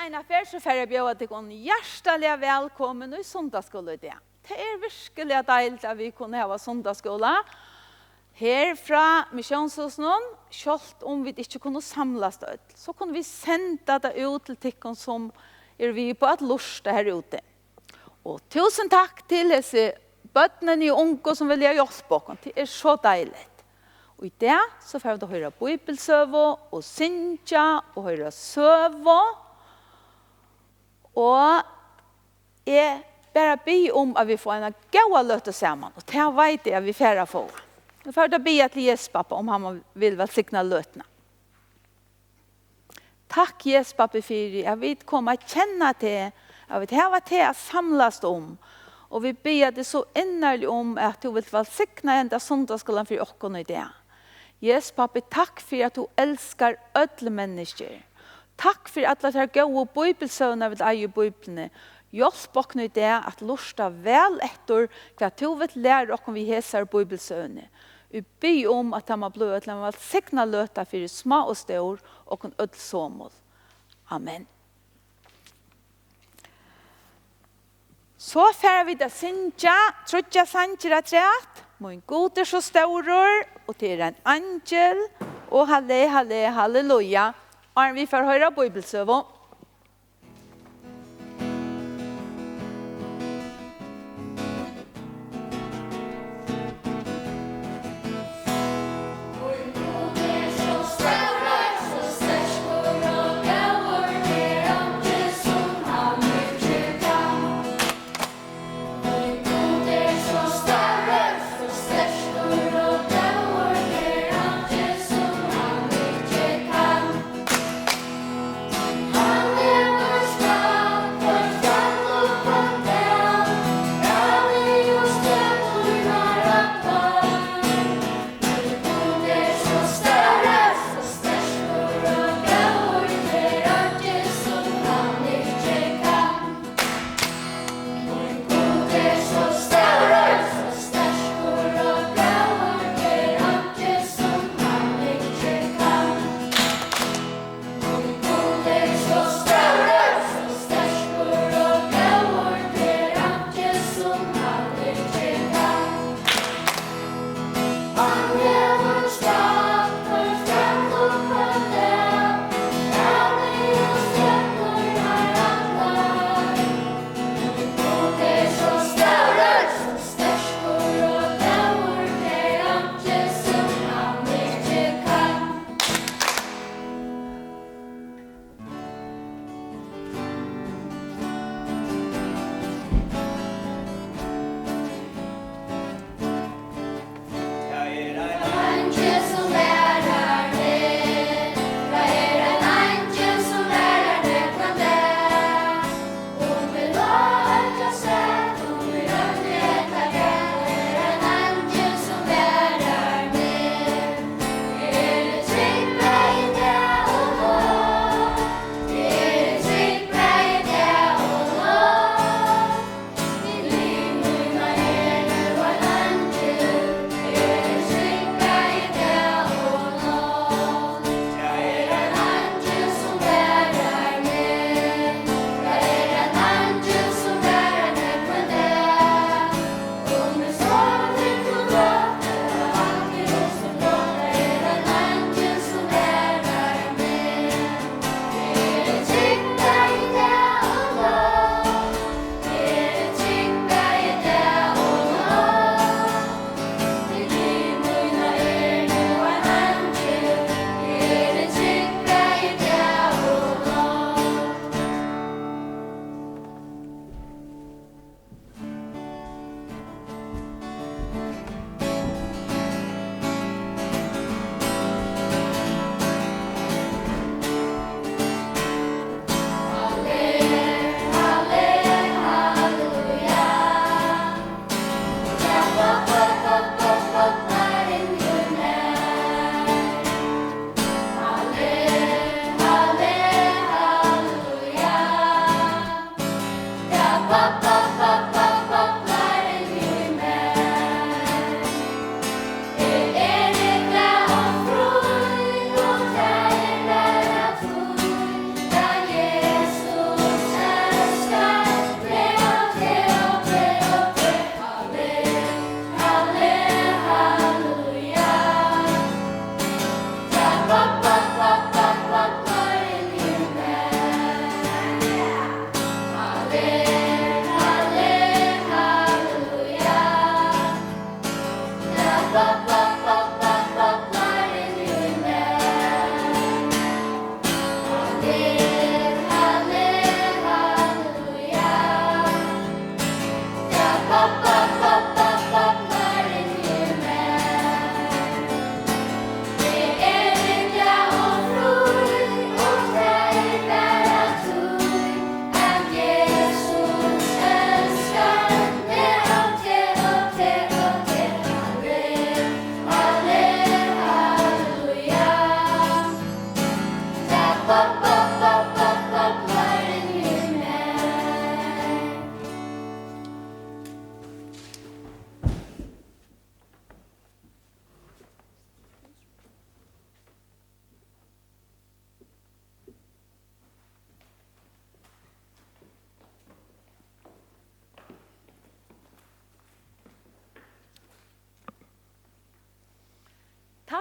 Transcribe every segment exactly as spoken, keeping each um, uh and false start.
Eina ferð so fari eg at bjóða tykkum hjartaliga vælkomin í sunnudagsskúla í dag. Tað er virkuliga deiligt, at vit kunnu hava sunnudagsskúla her frá Missiónshúsinum, sjálvt um vit ikki kunnu samlast øll. So kunnu vit senda tað út til tykkum, sum eru við upp á at lurta her úti. Og túsund takk til hesi børnini og ungu, sum vilja hjálpa okkum. Tað er so deiligt. Og í dag, so fara vit at hoyra bíbilsøgu og syngja og hoyra søgu. Og eg bara biði um, at vit fáa eina góða løtu saman, og tað veit eg, at vit fara at fáa. Nú fara vit at biðja til Jesu Pápa, um hann vil vælsigna løtuna. Takk, Jesu Pápi, fyri at vit koma at kenna teg, at vit hava teg at samlast um, og vit biðja teg so innarliga um, at tú vilt vælsigna henda sunnudagsskúlan fyri okkum í dag. Jesu Pápi, takk fyri, at tú elskar øll menniskju. Takk fyri allar tær góðu bíbilsøgurnar, vit eiga í Bíbliuni. Hjálp okkum í dag at lurta væl eftir, hvat tú vilt læra okkum við hesari bíbilsøguni. Vit biðja um, at tað má blíva til ein vælsignað løta fyri smá og stór, okkum øll somul. Amen. So fara vit at syngja tríggjar sangir afturat. Mín Gud er so stórur, og tað er ein eingil, og halle, halle, halleluja. Áðrenn vit fara at hoyra bíbilsøgu.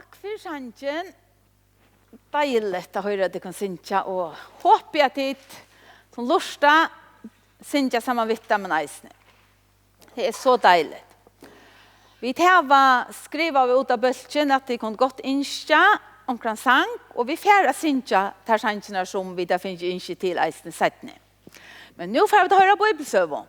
Takk fyri sangin. Deiligt at hoyra tykkum syngja, og hopi at tit sum lurta syngja saman við teimum eisini. Tað er so deiligt. Vit hava skrivað út á bólkin, at tit kunnu gott ynskja onkran sang, og vit fara at syngja tær sangirnar, sum vit hava fingið ynski til eisini seinni. Men nú fara vit at hoyra bíbilsøgu.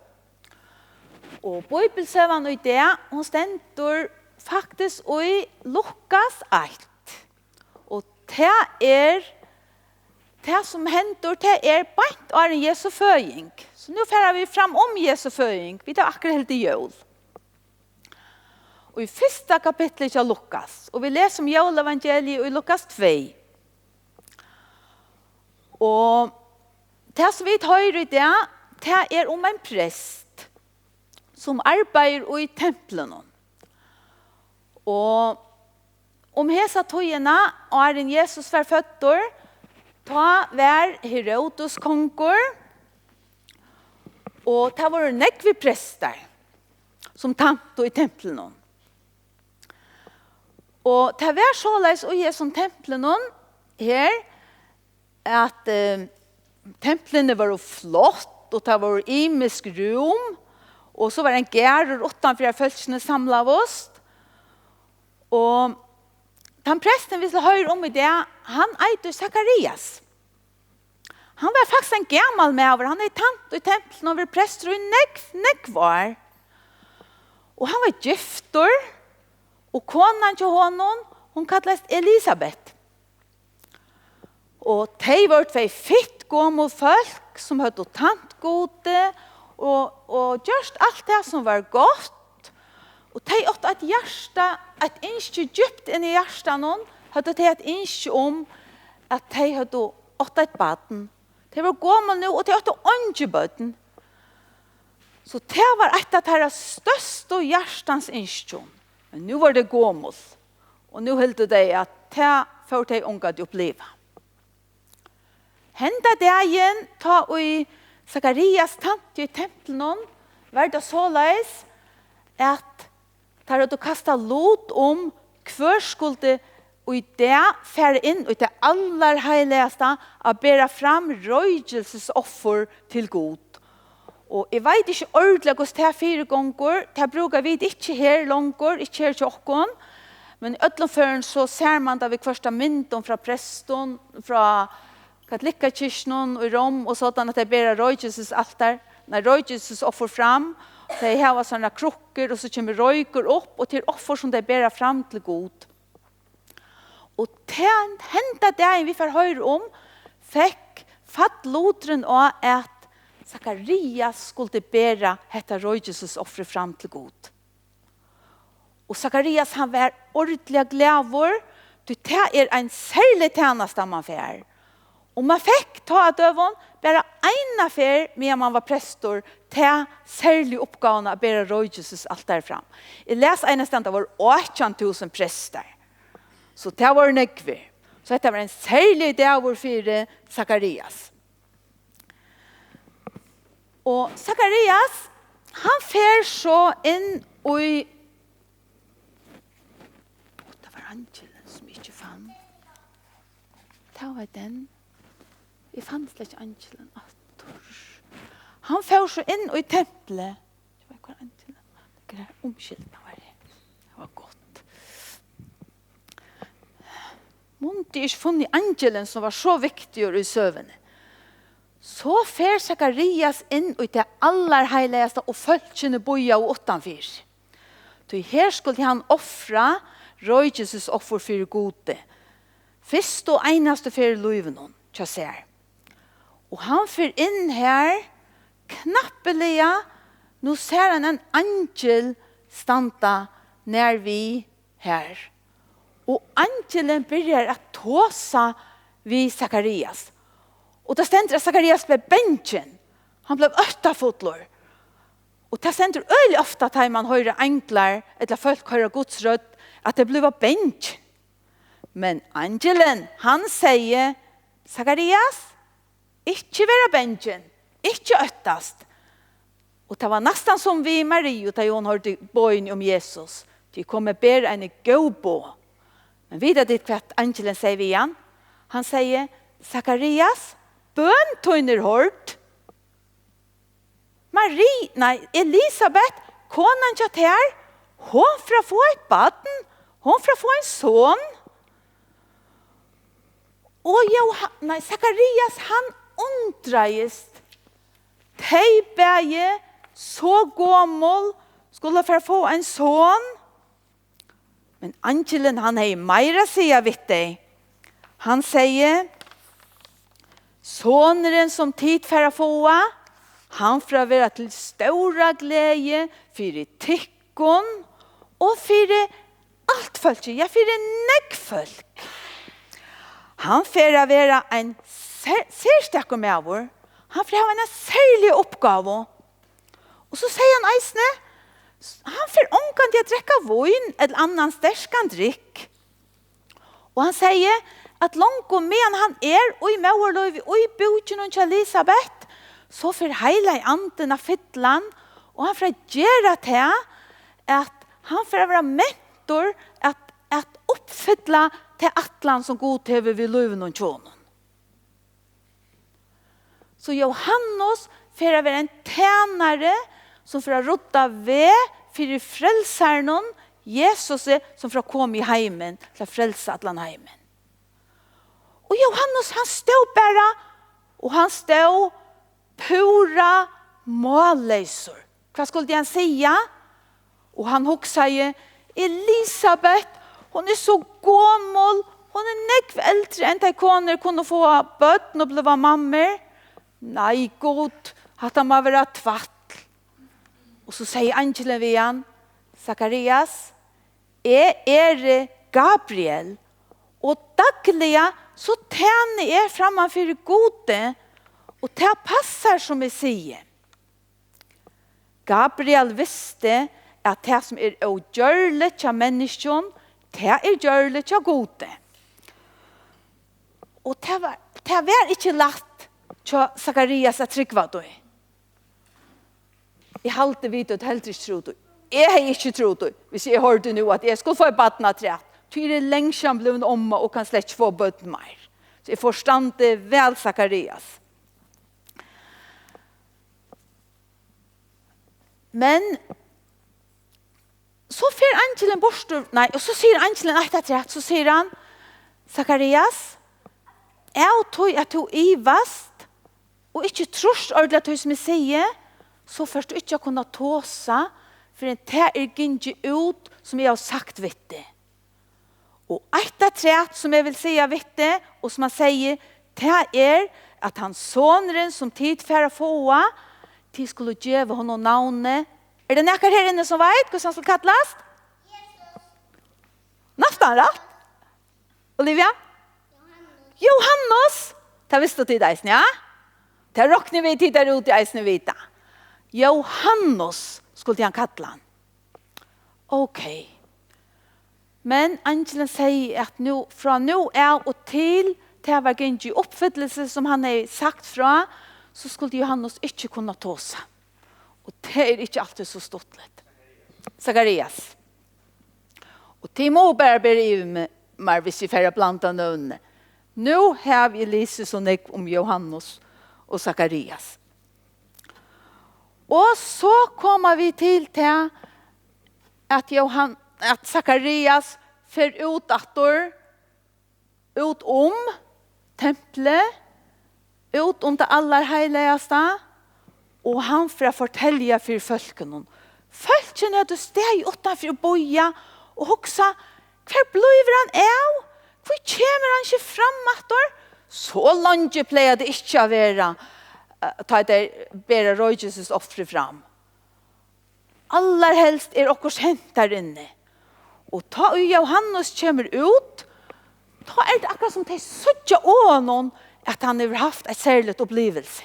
Og bíbilsøgan í dag, hon stendur faktiskt í Lukas eitt. Og tað er, tað sum hendir, tað er beint áðrenn Jesu føðing. So nú fara vit fram um Jesu føðing. Vit hava akkurát hildið jól. Og í fyrsta kapitli hjá Lukas, og vit lesa um jólaevangeliið í Lukas tvey. Og tað sum vit hoyra í dag, tað er um ein prest, sum arbeiðir í templinum. Og um hesa tíðina, áðrenn Jesus var føddur, tá var Herodes kongur, og tað vóru nógvir prestar, sum tæntu í templinum. Og tað var soleiðis í hesum templinum her, at, eh, templini vóru flott, og tað vóru ymisk rúm, og so var ein garður uttanfyri, har fólkini samlaðust. Og tann prestin, vit skulu hoyra um í dag, hann eitur Sakarias. Hann var faktiskt ein gamal maður, hann hevði tænt í templinum og verið prestur í nógv, nógv ár. Og hann var giftur, og konan hjá honum, hon kallaðist Elisabet. Og tey vóru tvey fitt gomul fólk, sum høvdu tænt Gudi og, og gjørt alt tað, sum var gott. Og tey áttu eitt hjarta, eitt ynski djúpt inni í hjartanum, høvdu tey eitt ynski um, at tey høvdu átt eitt barn. Tey vóru gomul nú, og tey áttu eingi børn. So tað var eitt av teirra størstu hjartans ynskjum. Men nú vóru tey gomul, og nú hildu tey, at tað fóru tey ongantíð uppliva. Henda dagin, tá ið Sakarias tænti í templinum, var tað soleiðis, at teir høvdu kastað lut um, hvør skuldi í dag fara inn í tað allarheilagasta at bera fram roykisoffur til Gud. Og eg veit ikki ordiliga, hvussu tað fyrigongur. Tað brúka vit ikki her longur, ikki her hjá okkum. Men í øllum førum so sær mann tað viðhvørt á myndum frá prestum, frá katolikakirkjunum í Rom og sodan, at tey bera roykisaltar, nei, roykisoffur fram. Tey hava sovorðnar krukkur, og so kemur roykur upp, og tað er offur, sum tey bera fram til Gud. Og tað, henda dagin, vit fara hoyra um, fekk fall luturin á, at Sakarias skuldi bera hetta roykisoffrið fram til Gud. Og Sakarias, hann var ordiliga glaður, tí tað er ein serlig tænasta, mann fær. Og mann fekk tá á døgum bara eina ferð, meðan mann var prestur, ta serligu uppgávuna at bera roykisaltarið fram. Eg las einastaðni, tað vóru átjan túsund prestar. So tað vóru nógvir. So hetta var ein serligur dagur fyri Sakarias. Og Sakarias, hann fer so inn í, tað var eingilin, sum eg ikki fann. Tað var tann. Eg fann slett ikki eingilin aftur. Hann fór so inn í templið. Eg veit, hvar eingilin var. Tað er umskylda, var tað. Tað var gott. Mundi eg ikki funnið eingilin, sum var so viktigur í søguni. So fer Sakarias inn í tað allarheilagasta, og fólkini bíðaðu uttanfyri. Tí her skuldi hann ofra roykisoffur fyri Gudi, fyrstu og einastu ferð í lívinum hjá sær. Og hann fer inn har, knappliga, nú sær hann ein eingil standa nær við har. Og eingilin byrjar at tosa við Sakarias. Og tað stendur, at Sakarias bleiv bangin. Hann bleiv óttafullur. Og tað stendur øgiliga ofta, tá man hoyrir einglar ella fólk hoyra Guds rødd, at tey blíva bangin. Men eingilin, hann segði: Sakarias, ikki vera bangin, ikki óttast. Og tað var næstan sum við Mariu, tá hon hoyrdi boðini um Jesus: Tit komu at bera eini góð boð. Men vita tit, hvat eingilin segði við hann? Hann segði: Sakarias, bøn tín er hoyrd. Marie, nei, Elisabet, konan hjá tær, hon fer at fáa eitt barn, hon fer at fáa ein son. Og Jóha-, nei, Sakarias, hann undraðist. Tey bæði, so gomul, skulu fara at fáa ein son. Men eingilin, hann hevði meira at siga við tey. Hann segði: Sonurin, sum tit fara at fáa, hann fer at vera til stóra gleði fyri tykkum og fyri alt fólkið, ja, fyri nógv fólk. Hann fer at vera ein ser-, serstakur maður. Hann fer at hava eina serliga uppgávu. Og so segði hann eisini, hann fer ongantíð at drekka vín ella annan sterkan drykk. Og hann segði, at longu meðan hann er í móðurlívi, í búkinum hjá Elisabet, so fer heilagi andin at fylla hann, og hann fer at gera tað, at hann fer at vera mentur at, at uppfylla ta ætlan, sum Gud hevur við lívinum hjá honum. So Jóhannes fer at vera ein tænari, sum fer at rudda veg fyri frelsaranum, Jesusi, sum fer at koma í heimin til at frelsa allan heimin. Og Jóhannes, hann stóð bara, og hann stóð púra málleysur. Hvat skuldi hann siga? Og hann hugsaði: Elisabet, hon er so gomul, hon er nógv eldri enn tey konur kunnu fáa børn og blíva mammur. Nei, Gud, hatta má vera tvætl. Og so segði eingilin við hann: Sakarias, eg eri Gabriel, og dagliga so tæni eg framman fyri Gudi, og tað passar, sum eg sigi. Gabriel visti, at tað, sum er ógjørligt hjá menniskjum, tað er gjørligt hjá Gudi. Og tað var, tað var ikki lætt hjá Sakarias at trúgva tí. Eg haldi, vit høvdu heldur ikki trúð tí. Eg hevði ikki trúð tí, hvis eg hoyrdi nú, at eg skuldi fáa eitt barn afturat. Tí eg eri langt síðan blivin omma og kann slett ikki fáa børn meir. So eg forstandi væl Sakarias. Men so fer eingilin burtur, nei, og so sigur eingilin eitt afturat, so sigur hann: Sakarias, av tí at tú ivast og ikki trýrt ordiliga tí, sum eg sigi, so fert tú ikki at kunna tosa, fyrr enn tað er gingið út, sum eg havi sagt við teg. Og eitt afturat, sum eg vil siga við teg, og sum hann segði, tað er, at hann sonurin, sum tit fara at fáa, tit skulu geva honum navnið. Er tað nakar her inni, sum veit, hvussu hann skal kallast? Næstan rætt. Olivia? Jóhannes. Tað vistu tit eisini, ja? Tað rokni vit, tit har úti eisini vita. Jóhannes skuldi hann kalla hann. Ok. Men eingilin segði, at nú, frá nú av og til tað var gingið í uppfyllelse, sum hann hevði sagt frá, so skuldi Jóhannes ikki kunna tosa. Og tað er ikki altíð so stuttligt. Sakarias. Og tit mugu bara bera yvir me-, mær, hvis eg fari at blanda nøvnini. Nú havi eg lisið so nógv um Jóhannes og Sakarias. Og so koma vit til tað, at Jóhan-, at Sakarias fer út aftur, út um templið, út um tað allarheilagasta, og hann fer at fortelja fyri fólkunum. Fólkini høvdu staðið uttanfyri og bíðað og hugsað: Hvar blívur hann av? Hví kemur hann ikki fram aftur? So leingi plagar tað ikki at vera, eh, tá ið tey bera roykilsofrið fram. Allarhelst er okkurt hent har inni. Og tá ið Jóhannes kemur út, tá er tað akkurát sum tey síggja á honum, at hann hevur havt eitt serligt upplivilsi.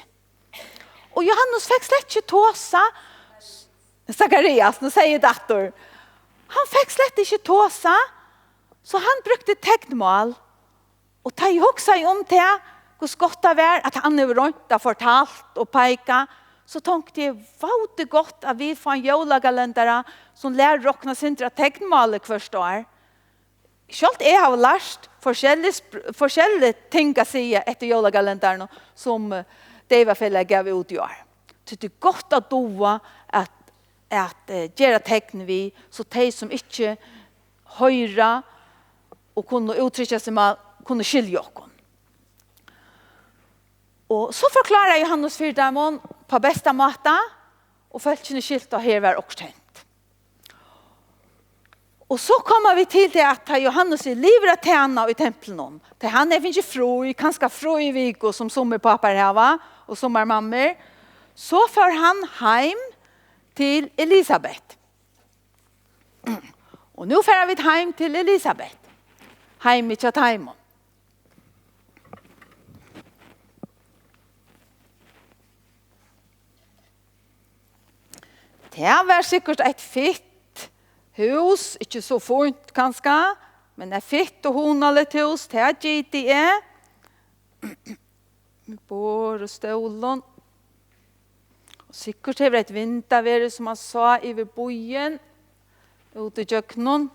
Og Jóhannes fekk slett ikki tosa, Sakarias, nú sigi eg tað aftur, hann fekk slett ikki tosa, so hann brúkti teknmál. Og tá eg hugsaði um tað, hvussu gott tað var, at hann hevur roynt at fortalt og peika, so tonkti eg: Vá, tað er gott, at vit fáa ein jólakalendara, sum lærir okkum eitt sindur av teknmáli hvørt ár. Sjálvt eg havi lært forskellig, sp- forskellig ting at siga eftir jólakalendaranum, sum, eh, Deyvafelagið gav út í ár. Tí tað er gott at duga at, at, eh, gera tekn við, so tey sum ikki hoyra og kunnu úttrykkja seg mal, kunnu skilja okkum. Og so forklárar Jóhannes fyri teimum á besta máta, og fólkini skiltu, at her var okkurt hent. Og so koma vit til tað, at tá Jóhannes er liðugur at tæna í templinum, tá hann hevur fingið frí, kanska frí viku, sum summir pápar hava, og summar mammur, so fór hann heim til Elisabet. Og nú fara vit heim til Elisabet, heim til teimum. Tað var sikkurt eitt fitt hús, ikki so fínt kanska, men eitt fitt og hugnaligt hús, tað giti eg. Við borð og stólum. Og sikkurt hevur eitt vindeyga verið, sum hann sá yvir býin, út ígjøgnum.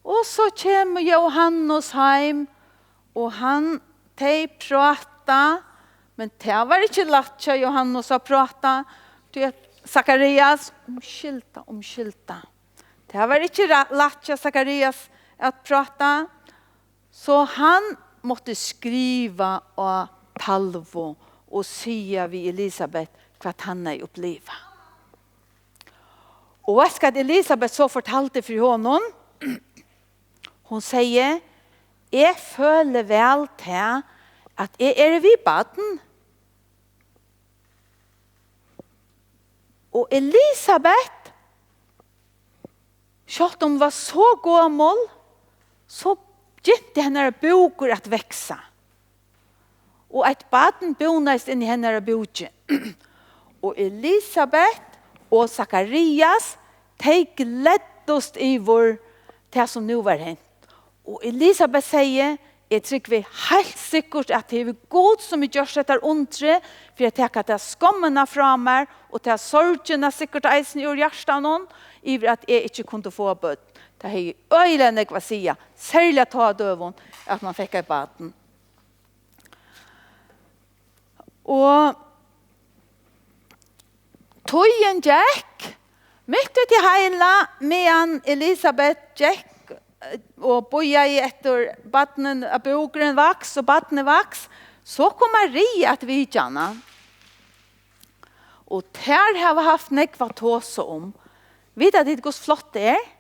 Og so kemur Jóhannes heim, og hann, tey práta, men tað var ikki lætt hjá Jóhannes at práta, tí at Sakarias, umskylda, umskylda. Tað var ikki ra- lætt hjá Sakarias at práta, so hann mátti skriva á talvu og siga við Elisabet, hvat hann hevði upplivað. Og veitst hvat Elisabet so fortaldi fyri honum? Hon segði, eg føli væl tað, at eg eri við barn. Og Elisabet, sjálvt um hon var so gomul, so begynti hennara búkur at vaksa. Og eitt barn búnaðist inn í hennara búki. Og Elisabet og Sakarias, tey gleddust yvir tað, sum nú var hent. Og Elisabet segði, eg trúgvi heilt sikkurt, at tað hevur Gud, sum hevur gjørt hetta undrið, fyri at taka ta skommina frá mær, og ta sorgina sikkurt eisini úr hjartanum, yvir at eg ikki kundi fáa børn. Tað hevði øgiliga nógv at siga, serliga tá á døgum, at mann fekk eitt barn. Og tíðin gekk, mitt í tí heila, meðan Elisabet gekk, eh, og bíðaði eftir barninum, at búkurin vaks og barnið vaks, so kom Maria at vitja hana. Og tær hava havt nógv at tosa um. Vita tit, hvussu flott tað er?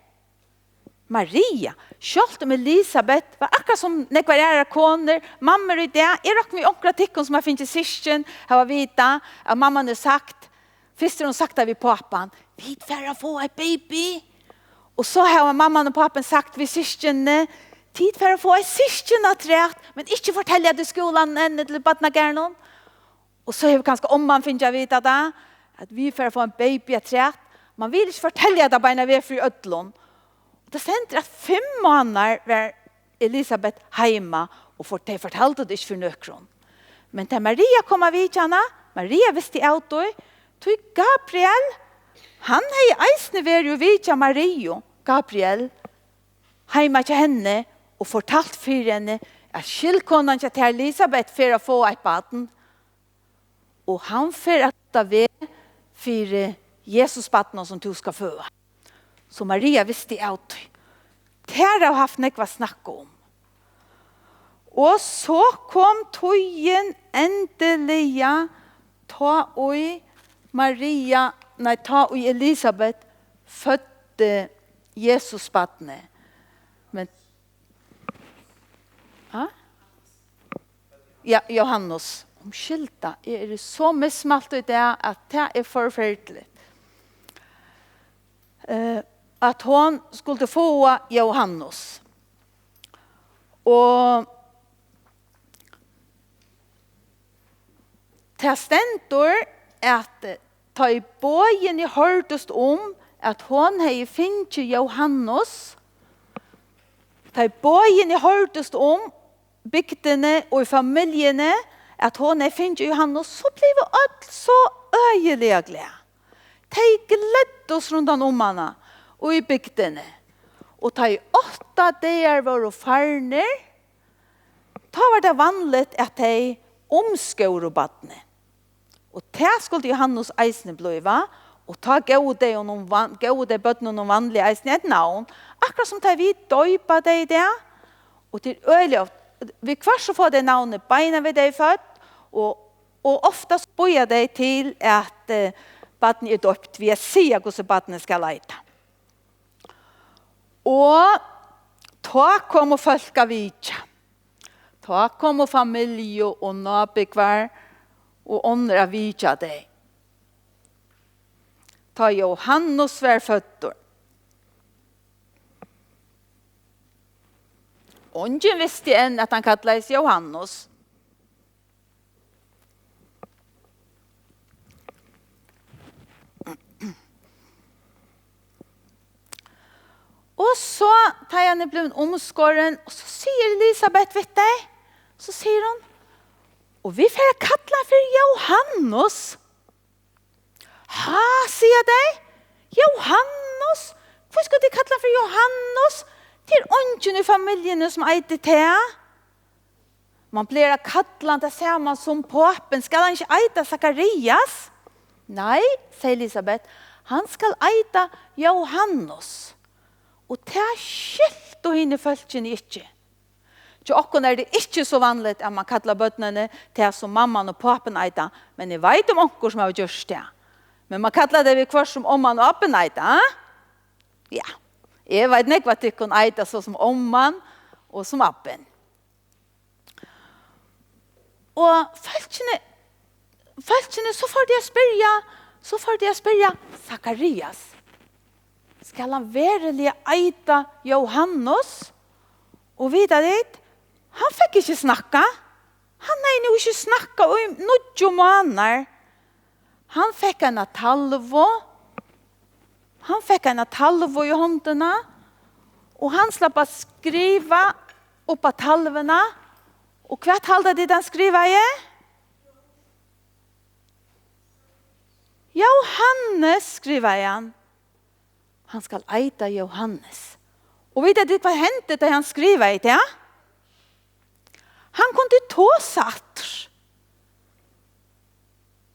Maria, sjálvt um Elisabet var akkurát sum nógvar aðrar konur, mammur í dag, eg rokni við, onkra av tykkum sum hava fingið systkin, hava vitað, at mamman hevur sagt, fyrst hevur hon sagt tað við pápan, vit fara at fáa eitt baby. Og so hava mamman og pápin sagt við systkinini, tit fara at fáa eitt systkin afturat, men ikki fortelja tað í skúlanum enn, ella í barnagarðinum. Og so hevur kanska omman fingið at vita tað, at vit fara at fáa ein baby afturat. Man vil ikki fortelja tað beinan veg fyri øllum. Og tað stendur, at fimm mánaðir var Elisabet heima, og for, tey fortaldu tað ikki fyri nøkrum. Men tá Maria kom at vitja hana, Maria visti av tí, tí Gabriel, hann hevði eisini verið og vitjað Mariu, Gabriel, heima hjá henni, og fortalt fyri henni, at skyldkonan hjá tær, Elisabet, fer at fáa eitt barn. Og hann fer at vísa veg fyri Jesusbarninum, sum tú skalt føða. So Maria visti av tí. Tær hava havt nógv at snakka um. Og so kom tíðin endiliga, tá ið Maria, nei, tá ið Elisabet føddi Jesusbarnið. Men, ha? Ja, Jóhannes. Umskylda, eg eri so mismælt í dag, at tað er forferdiligt. Eh, at hon skuldi fáa Jóhannes. Og tað stendur, at tá ið boðini hoyrdust um, at hon hevði fingið Jóhannes, tá ið boðini hoyrdust um bygdini og í familjuni, at hon hevði fingið Jóhannes, so blivu øll so øgiliga glað. Tey gleddust rundan um hana og í bygdini. Og tá ið átta dagar vóru farnir, tá var tað vanligt, at tey umskóru barnið. Og tað skuldi Jóhannes eisini blíva, og tá góvu tey honum van-, góvu tey børnunum vanliga eisini eitt navn, akkurát sum tá vit doypa tey í dag. Og tað er øgiliga oft, viðhvørt so fáa tey navnið beinanvegin tey eru fødd, og, og ofta so bíða tey til, at, eh, barnið er doypt, við at siga, hvussu barnið skal eita. Og tá komu fólk at vitja. Tá komu familju og nábúgvar og onnur at vitja tey. Tá Jóhannes var føddur. Eingin visti enn, at hann kallaðist Jóhannes. Og so, tá ið hann er blivin umskorin, og so sigur Elisabet við tey, so sigur hon: "Og vit fara at kalla hann fyri Jóhannes." "Ha," siga tey, "Jóhannes? Hví skulu tit kalla hann fyri Jóhannes? Tað er eingin í familjuni, sum eitur tað." "Man plagar at kalla hann tað sama sum pápin. Skal hann ikki eita Sakarias?" "Nei," segði Elisabet, "hann skal eita Jóhannes." Og tað skiltu hini fólkini ikki. Hjá okkum er tað ikki so vanligt, at man kallar børnini tað, sum mamman og pápin eita, men eg veit um onkur, sum hevur gjørt tað. Men man kallar tey viðhvørt, sum omman og abbin eita, ha? Ja, eg veit nógv, at tykkum eita so, sum omman og sum abbin. Og fólkini, fólkini, so fóru tey at spyrja, so fóru tey at spyrja Sakarias: "Skal hann veruliga eita Jóhannes?" Og vita tit, hann fekk ikki snakka. Hann hevði nú ikki snakkað í níggju mánaðir. Hann fekk eina talvu. Hann fekk eina talvu í hondina, og hann slapp at skriva upp á talvuna. Og hvat halda tit, hann skrivaði? Jóhannes, skrivaði hann. Hann skal eita Jóhannes. Og vita tit, hvat hendi, tá hann skrivaði tað? Hann kundi tosa aftur.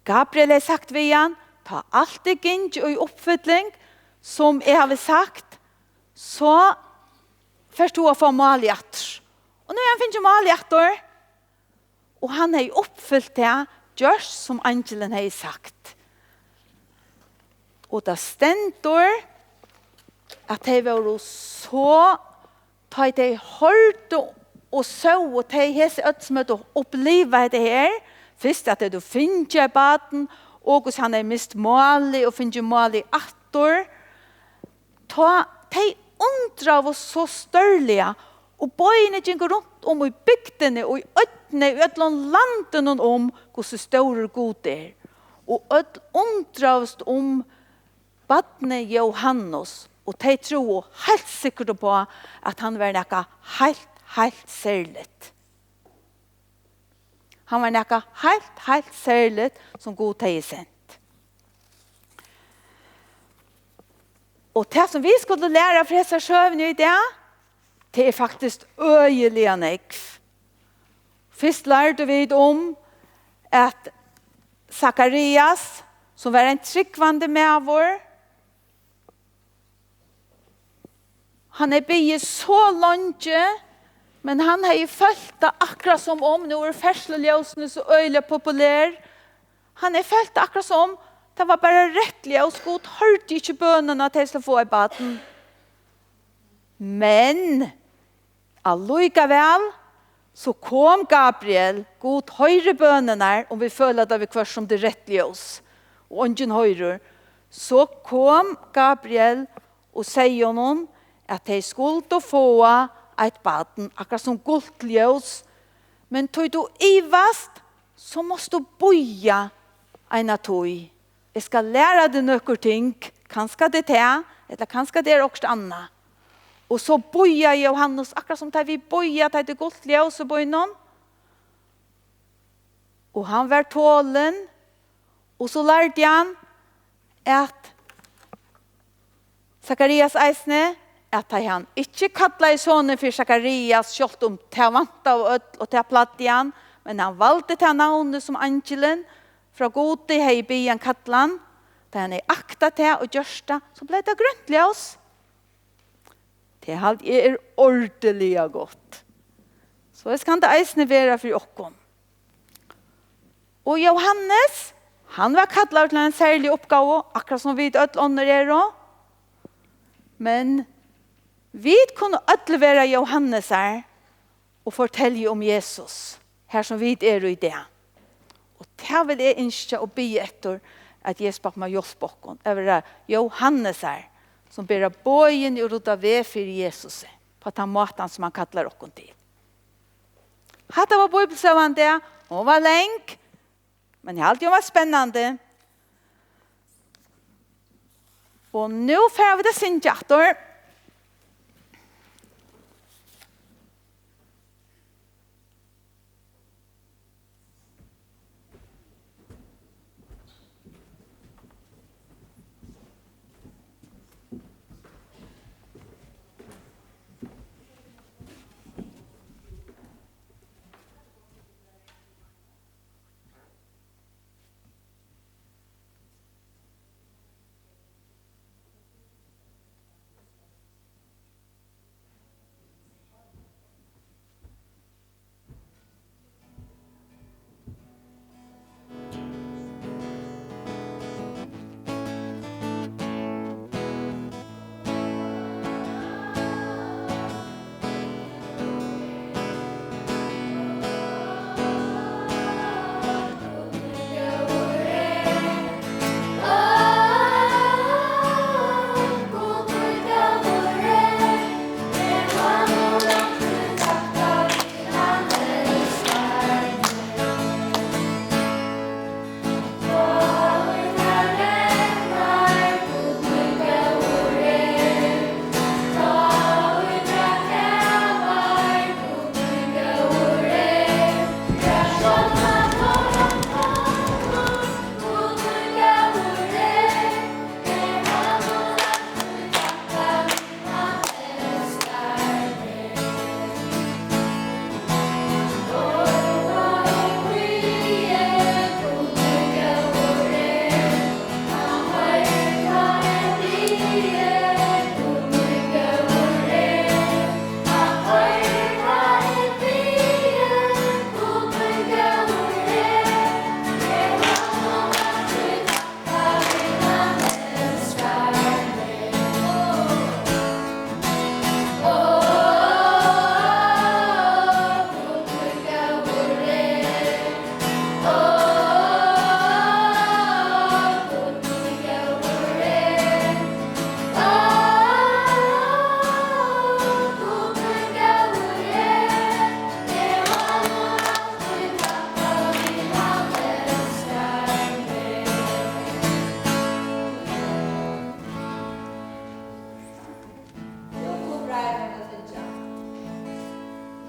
Gabriel hevði sagt við hann: "Tá alt er gingið í uppfylling, sum eg havi sagt, so fert tú at fáa málið aftur." Og nú hevur hann fingið málið aftur. Og hann hevði uppfylt tað, gjørt sum eingilin hevði sagt. Og tað stendur, at tey vóru so, tá ið tey hoyrdu og sóu, tey hesi øll, sum høvdu upplivað hetta her, fyrst at tey høvdu fingið eitt barn, og hvussu hann hevði mist málið og fingið málið aftur, tá tey undraðu so stórliga, og boðini gingu runt um í bygdini og í oynni, í øllum landinum um, hvussu stórur Gud er. Og øll undraðust um barnið Jóhannes, og tey trúðu heilt sikkurt uppá, at hann var nakað heilt, heilt serligt. Hann var nakað heilt, heilt serligt, sum Gud hevði sent. Og tað, sum vit skuldu læra frá hesari søguni í dag, tað er faktiskt øgiliga nógv. Fyrst lærdu vit um, at Sakarias, sum var ein trúgvandi maður, hann hevði biðið so leingi, men hann hevði følt tað akkurát sum um, nú eru ferðsluljósini so øgiliga populer, hann hevði følt tað akkurát sum um tað var bara reytt ljós, Gud hoyrdi ikki bønina, at tey skuldu fáa eitt barn. Men allíkavæl, so kom Gabriel, Gud hoyrir bønirnar, um vit føla tað viðhvørt sum tað er reytt ljós, og eingin hoyrir, so kom Gabriel og segði honum, at tey skuldu fáa eitt barn, akkurát sum gult ljós, men tí tú ivast, so mást tú bíða eina tíð. Eg skal læra teg nøkur ting, kanska tað er tað, ella kanska tað er okkurt annað. Og so bíðaði Jóhannes, akkurát sum tá vit bíða, tá tað er gult ljós í býnum. Og hann var tolin, og so lærdi hann at Sakarias eisini, at tá hann ikki kallaði sonin fyri Sakarias, sjálvt um tað vantaðu øll, og tað plagdi hann, men hann valdi tað navnið sum eingilin frá Gudi hevði biðið hann kalla hann, tá hann hevði aktað tað og gjørt tað, so bleiv tað grønt ljós. Tað haldi eg er ordiliga gott. Soleiðis kann tað eisini vera fyri okkum. Og Jóhannes, hann var kallaður til eina serliga uppgávu, akkurát sum vit øll onnur eru. Men vit kunnu øll vera Jóhannesar og fortelja um Jesus, har sum vit eru í dag. Og tað vil eg ynskja og biðja eftir, at Jesus Pápi má hjálpa okkum at vera Jóhannesar, sum bera boðini og rudda veg fyri Jesusi, á tann mátan sum hann kallar okkum til. Hatta var Bíbliusøgan í dag. Hon var long, men eg haldi, hon var spennandi. Og nú fara vit at syngja aftur.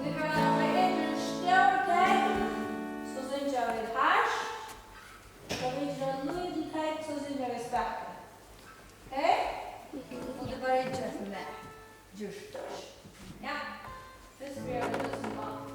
Vit fara at gera ein stór tekn, so syngja vit hart. Og vit gera ein lítil tekn, so syngja vit spakuliga. Hey? Og tað er bara ikki eftir mær. Gjørt. Ja. Fyrst byrjar vit við sum vanligt.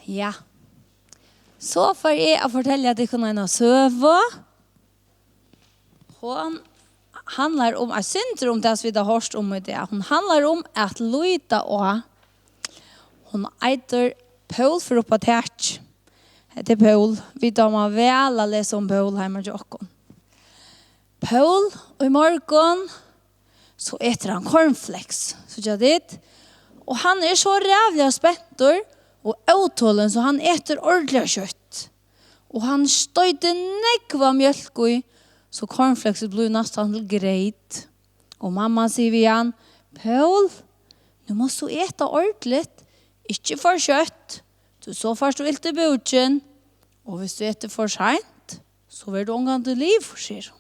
Ja. So fari eg at fortelja tykkum eina søgu. Hon handlar um, eitt sindur um tað, sum vit hava hoyrt um í dag. Hon handlar um at líta á. Hon eitur Pól fer upp á tak. Hetta er Pól. Vit dáma væl at lesa um Pól heima hjá okkum. Pól, í morgun, so etur hann cornflakes, síggja tit? Og hann er so ræðuliga spentur og ótolin, so hann etur ordiliga skjótt. Og hann stoytir nógva mjólk í, so cornflakes blívur næstan til greyt. Og mamman sigur við hann: "Pól, nú mást tú eta ordiligt, ikki for skjótt, tí so fært tú ilt í búkin, og viss tú etur for seint, so verður tú ongantíð liðugur," sigur hon.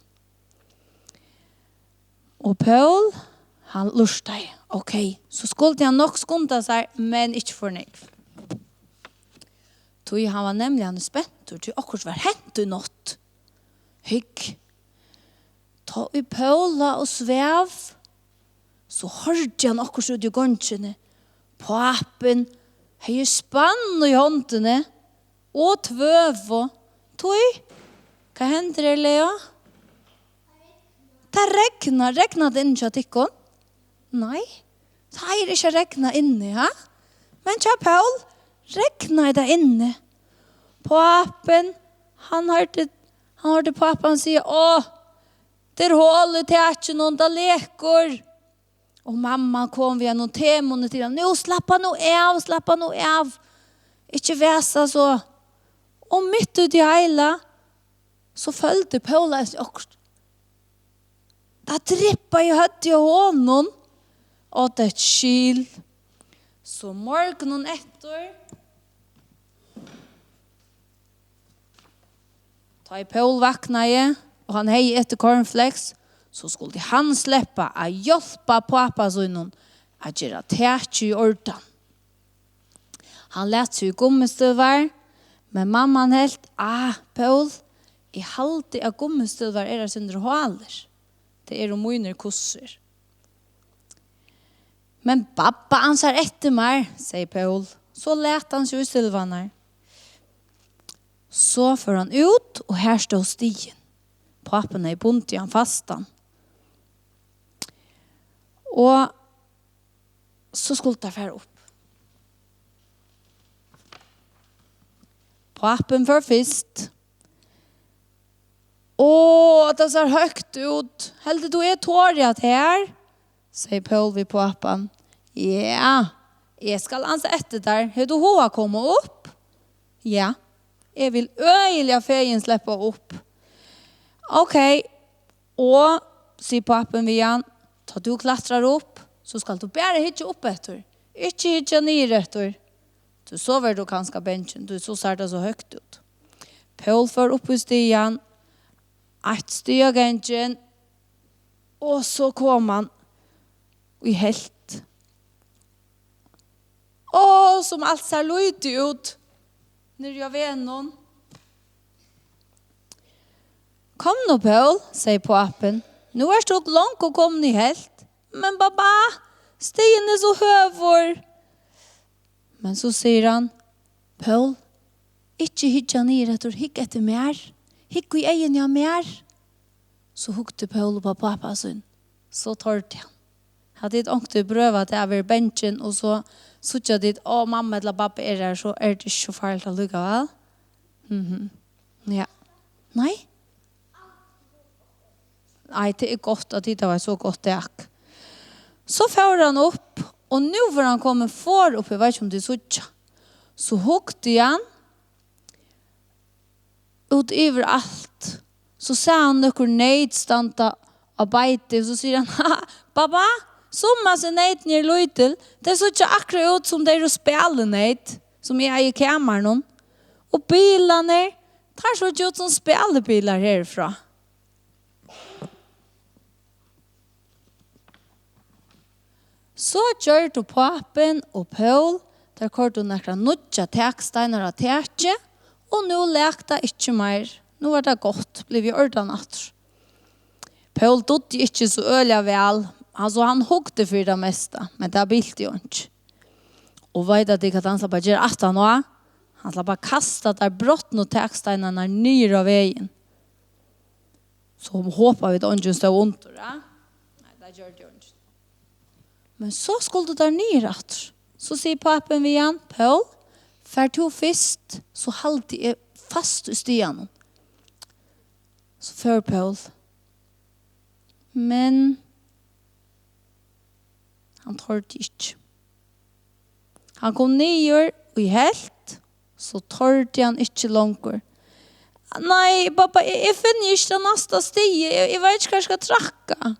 Og Pól, hann lurtaði. Ok, so skuldi hann nokk skunda sær, men ikki for nógv. Tí hann var nemliga spentur, tí okkurt var hent í nátt. Hygg, tá ið Pól lá og svav, so hoyrdi hann okkurt úti í gongini. Pápin hevði spann í hondini og tvøvu. Tí, hvat hendir her, Lea? Tað regnar. Regnar tað inni hjá tykkum? Nei, tað er ikki at regna inni, ha? Men hjá Pól regnaði tað inni. Pápin, hann hoyrdi, hann hoyrdi pápan siga: "Á, tað er hol í takinum, tað lekur." Og mamman kom við einum temunni til hann: "Nú, slappa nú av, slappa nú av. Ikki vasa so." Og mitt út í heila, so føldi Pól eisini okkurt. Tað dryppaði í høvdið á honum. Og tað skil. So morgunin eftir, tá ið Pól vaknaði, og hann hevði etið cornflakes, so skuldi hann sleppa at hjálpa pápa sínum at gera takið í ordan. Hann læt seg í gummistílvar, men mamman helt: "Ah, Pól, eg haldi, at gummistílvar eru eitt sindur hálir. Tað eru mínir kussir." "Men babba ansar eftir mær," segði Pól. So læt hann seg í stílvarnar. So fór hann út, og har stóð stigin. Pápin hevði bundið hann fastan. Og so skuldu teir fara upp. Pápin fór fyrst. "Á, tað sær høgt út. Heldur tú, eg tori hatta her?" segði Pól við pápan. "Ja, eg skal ansa eftir tær. Hevur tú hug at koma upp?" "Ja, eg vil øgiliga fegin sleppa upp." "Ok, og," sigur pápin við hann, "tá tú klatrar upp, so skalt tú bara hyggja upp eftir. Ikki hyggja niður eftir. Tí so verður tú kanska bangin, tí so sær tað so høgt út." Pól fór upp í stigan, eitt stig á gangin, og so kom hann í helt. Á, sum alt sær lítið út niðri á vegnum. "Kom nú, Pól," segði pápin. "Nú ert tú longu komin í helt. Men babba, stigin er so høgur." Men so sigur hann: "Pól, ikki hyggja niður eftir, hygg eftir mær. Hygg í eyguni á mær." So hugdi Pól upp á pápa sín. So tordi hann. Hava tit onkuntíð prøvað tað at vera bangin, og so síggja tit: "Á, mamma ella babbi er har, so er tað ikki so farligt allíkavæl." Mhm. Ja. Nei? Nei, tað er gott, at tit hava eitt so gott tak. So fór hann upp, og nú var hann komin for upp, eg veit ikki, um tit síggja. So hugdi hann út yvir alt. So sá hann nøkur neyt standa á beiti, og so sigur hann: "Ha, babba, sum hasi neytini eru lítil, tey síggja akkurát út sum tey eru spælineyt, sum eg eigi í kamarinum. Og bilarnir, teir síggja út sum spælibilar herfrá." So gjørdu pápin og Pól, teir koyrdu nakrar nýggjar taksteinar á takið, og nú læk tað ikki meir. Nú var tað gott, blivið í ordan aftur. Pól dugdi ikki so øgiliga væl, hann, so hann hugdi fyri tað mesta, men tað bilti einki. Og veit at tit, hvat hann slapp at gera aftan á? Hann ætlar bara at kasta teir brotnu taksteinarnar niður á vegin. So hopaðu vit, eingin stóð undir, ja? Nei, tað gjørdi eingin. Men so skuldu teir niður aftur. So sigur pápin við hann: "Pól, far tú fyrst, so haldi eg fast í stiganum." So fór Pól. Men hann tordi ikki. Hann kom niður í helt, so tordi hann ikki longur. "Nei, babba, eg, eg finni ikki tað næsta stigið. Eg, eg veit ikki, hvar eg skal trakka."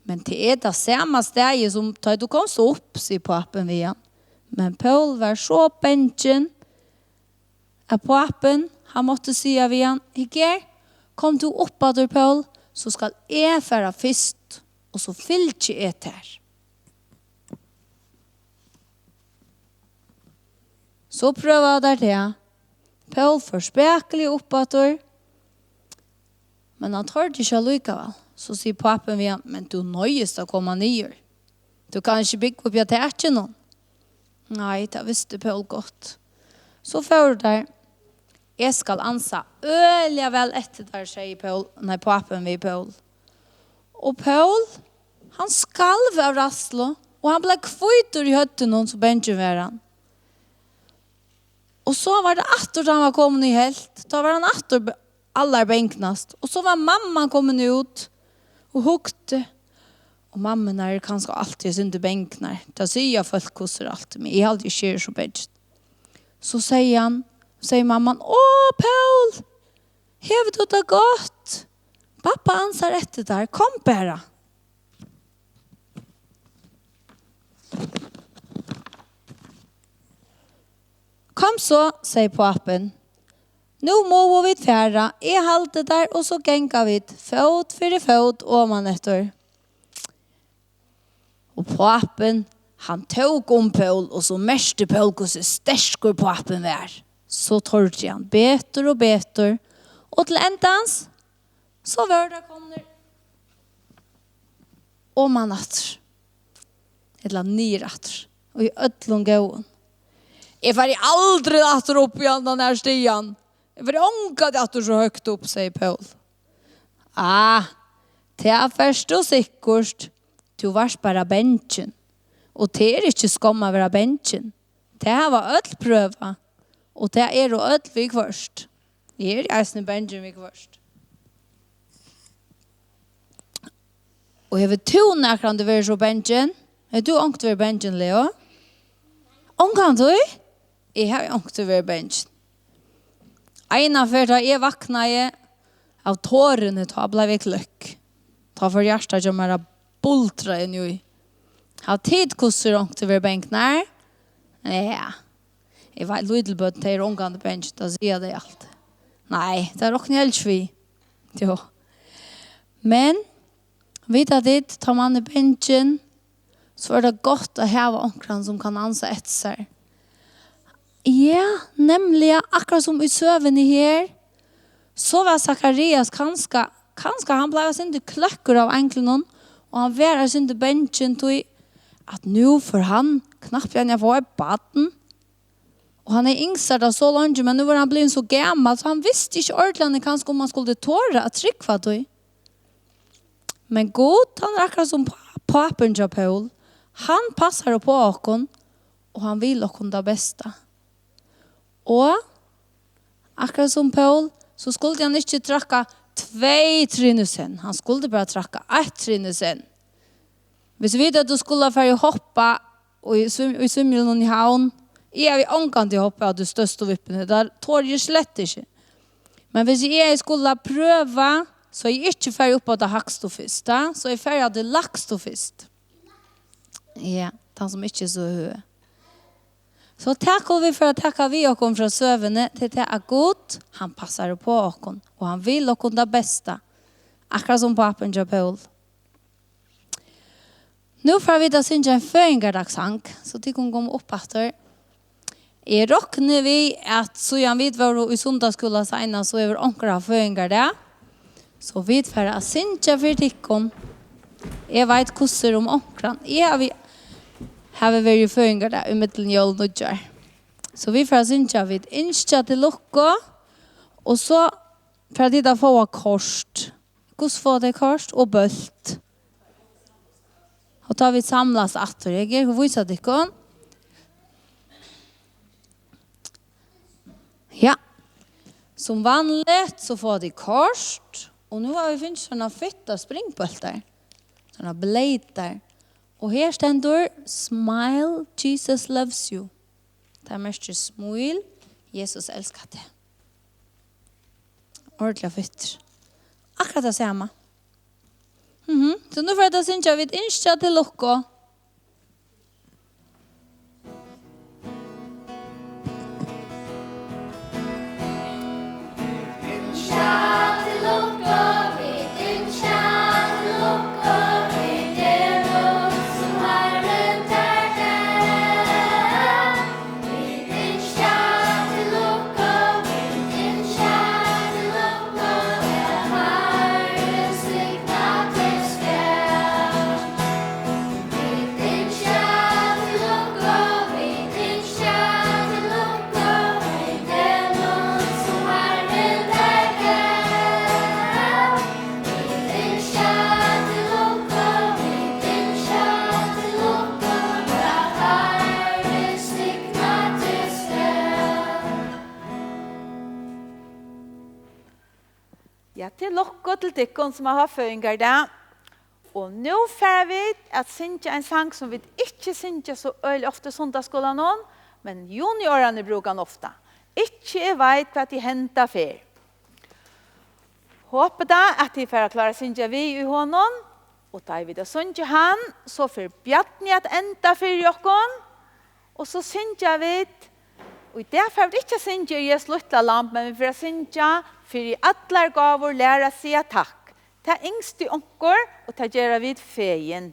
"Men tað er tað sama staðið sum tá tú komst upp," sigur pápin við hann. Men Pól var so bangin, at pápin, hann mátti siga við hann: "Hygg her, kom tú upp aftur, Pól, so skal eg fara fyrst, og so fylgi eg tær." So prøvaðu teir tað. Pól fór spakuliga upp aftur, men hann tordi ikki allíkavæl. So sigur pápin við hann: "Men tú noyðist at koma niður. Tú kanst ikki búgva uppi á takinum." Nei, tað visti Pól gott. So fóru teir. "Eg skal ansa øgiliga væl eftir tær," segði Pól, nei, pápin við Pól. Og Pól, hann skalv av ræðslu, og hann bleiv hvítur í høvdinum, so bangin var hann. Og so var tað aftur, tá hann var komin í helt, tá var hann aftur b-, allarbangnast. Og so var mamman komin út og hugdi. Og mammurnar eru kanska altíð eitt sindur bangnar. Tað siga fólk, hvussu er altíð, men eg haldi ikki, eg eri so bangin. So segði hann, segði mamman: "Ó, Pól, hevur tú tað gott? Babba ansar eftir tær, kom bara." "Kom so," segði pápin. "Nú mugu vit fara. Eg haldi tær, og so ganga vit fót fyri fót oman eftir." Og pápin, hann tók um Pól, og so merkti Pól, hvussu sterkur pápin var. So tordi hann betur og betur, og til endans, so vóru teir komnir oman aftur, ella niður aftur, og í øllum góðum. "Eg fari aldrin aftur upp í handan her stigan. Eg fari ongantíð aftur so høgt upp," segði Pól. "Ah, tað fert tú sikkurt. Tú vart bara bangin. Og tað er ikki skomm at vera bangin. Tað hava øll prøvað. Og tað eru øll viðhvørt. Eg eri eisini bangin viðhvørt." Og hevur tú nakrantíð verið so bangin? Hevur tú onkuntíð verið bangin, Leo? Ongantíð? Eg havi onkuntíð verið bangin. Eina ferð, tá eg vaknaði av toruni, tá bleiv eg kløkk. Tá fór hjartað hjá mær at buldra inn í. Hava tit hvussu er onkuntíð verið bangnar? Ja. Eg veit, lítil børn, tey eru ongantíð bangin, tað siga tey altíð. Nei, tað rokni eg helst við. Jú. Men, vita tit, tá mann er bangin, so er tað gott at hava onkran, sum kann ansa eftir sær. Ja, nemliga, akkurát sum í søguni her, so var Sakarias kanska, kanska hann bleiv eitt sindur kløkkur av einglinum, og hann var eitt sindur bangin, tí at nú fór hann knappliga at fáa eitt barn. Og hann hevði ynskt sær tað so leingi, men nú var hann blivin so gamal, so hann visti ikki ordiliga, kanska um hann skuldi tora at trúgva tí. Men Gud, hann er akkurát sum pá-, pápin hjá Pól. Hann passar upp á okkum, og hann vil okkum tað besta. Og akkurát sum Pól, so skuldi hann ikki trakka tvey trinn í senn. Hann skuldi bara trakka eitt trinn í senn. Hvis vit høvdu skulað farið hoppa og í svim-, í svimjihølunum í Havn, eg havi ongantíð hoppað av tí størstu vippuni. Tað tori eg slett ikki. Men hvis eg skuldi prøva, so eg ikki fari upp á tað hægstu fyrst, tá, so eg fari á tað lægstu fyrst. Ja, tann sum ikki er so høg. So tað kunnu vit fara at taka við okkum frá søguni, til tað at Gud, hann passar upp á okkum, og hann vil okkum tað besta. Akkurát sum pápin hjá Pól. Nú fara vit at syngja ein føðingardagssang, so tit kunnu koma upp aftur. Eg rokni við, at síðan vit vóru í sunnudagsskúla seinast, so hevur onkur havt føðingardag. So vit fara at syngja fyri tykkum. Eg veit hvussu er um onkran. Eg havi, havi verið í føðingardag í millum jól og nýggjár. So vit fara at syngja Vit ynskja til lukku, og so fara tit at fáa kort. Hvussu fáa tey kort? Og bólt. Og tá vit samlast aftur, eg skal vísa tykkum. Ja. Sum vanligt, so fáa tit kort, og nú hava vit fingið sovorðnar fittar springbóltar. Sovorðnar bleytar. Og her stendur: "Smile, Jesus loves you." Tað merkir: "Smíl, Jesus elskar teg." Ordiliga fittur. Akkurát tað sama. Mhm. So nú fara vit at syngja Vit ynskja til lukku. Ja, til lukku til tykkum sum hava føðingardag. Og nú fara vit at syngja ein sang sum vit ikki syngja so øgiliga ofta í sunnudagsskúlanum, men juniorarnir brúka hann ofta. Ikki eg veit hvat eg henda ferð. Hopi tá at tit fara at klára at syngja við í honum, og tá ið vit hava sungið hann, so fer Bjarni at enda fyri okkum, og so syngja vit, og í dag fara vit ikki at syngja Er Jesus lítla lamb, men vit fara at syngja Fyri allar gávur læra at siga takk. Tað ynskti onkur, og tað gera vit fegin.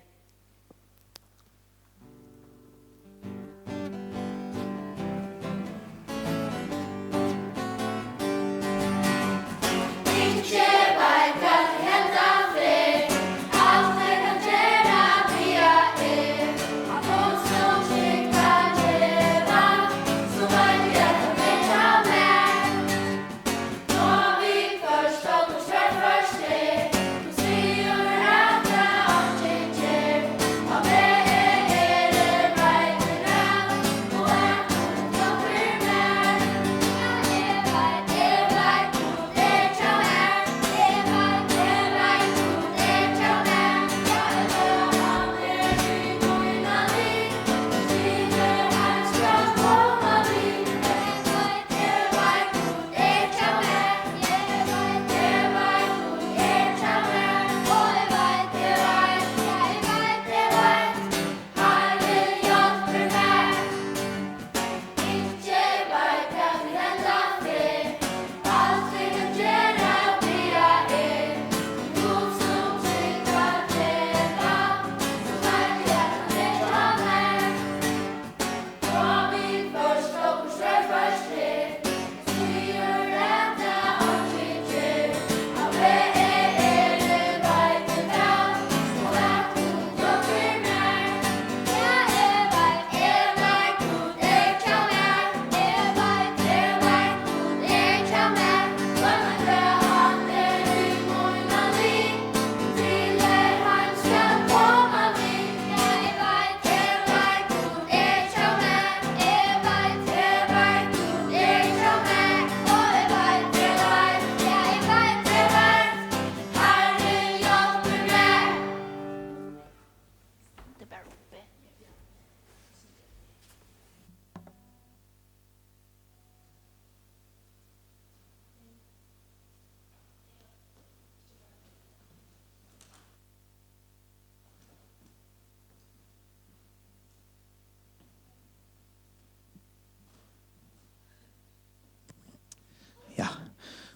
Ja,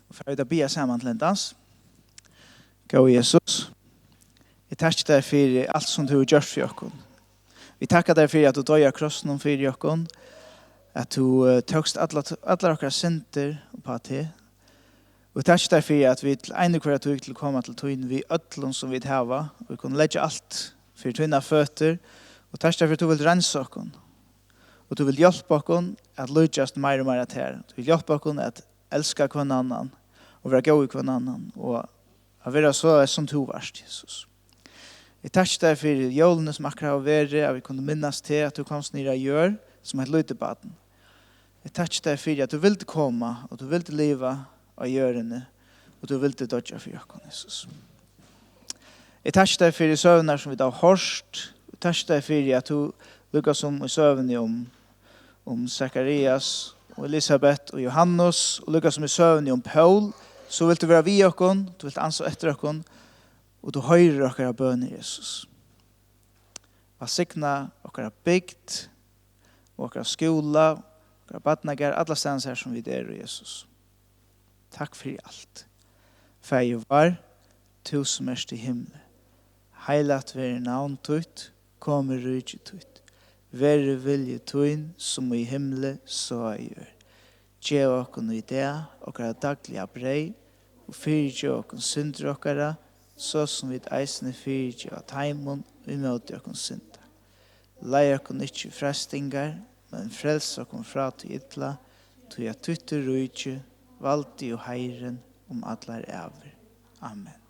og fara vit at biðja saman til endans. Góði Jesus, eg takki tær fyri alt sum tú hevur gjørt fyri okkum. Vit takka tær fyri, at tú doyði á krossinum fyri okkum, at tú, eh, tókst allar, allar okkara syndir uppá teg. Og eg takki tær fyri, at vit ein og hvørja tíð kunnu koma til tín við øllum sum vit hava, og vit kunnu leggja alt fyri tínar føtur, og takki tær fyri, at tú vilt reinsa okkum, og tú vilt hjálpa okkum at líkjast meira og meira tær. Tú vilt hjálpa okkum at elska hvønn annan og vera góð við hvønn annan og at vera so sum tú vart, Jesus. Eg takki tær fyri jólini sum akkurát hava verið, at vit kunnu minnast teg, at tú komst niður á jørð sum eitt lítið barn. Eg takki tær fyri, at tú vildi koma, og tú vildi liva á jørðini, og tú vildi doyggja fyri okkum, Jesus. Eg takki tær fyri søgurnar, sum vit hava hoyrt. Eg takki tær fyri, at tú, líka sum í søguni um, um Sakarias og Elisabet og Johannes, og líka sum í søguni um Pól, so vilt tú vera við okkum, tú vilt ansa eftir okkum, og tú hoyrir okkara bønir, Jesus. Vælsigna okkara bygd og okkara skúla, okkara barnagarð, allastaðni har sum vit eru, Jesus. Takk fyri alt. Faðir vár, tú sum ert í himli, heilagt verði navn títt, komi ríki títt. Verði vilji tín sum í himli, so á jørð. Gev okkum í dag okkara dagliga breyð, og fyrigev okkum syndir okkara, so sum vit eisini fyrigeva teimum, ið móti okkum synda. Leið okkum ikki í freistingar, men frels okkum frá tí illa, tí at títt er ríki, valdið og heiðurin um allar ævir. Amen.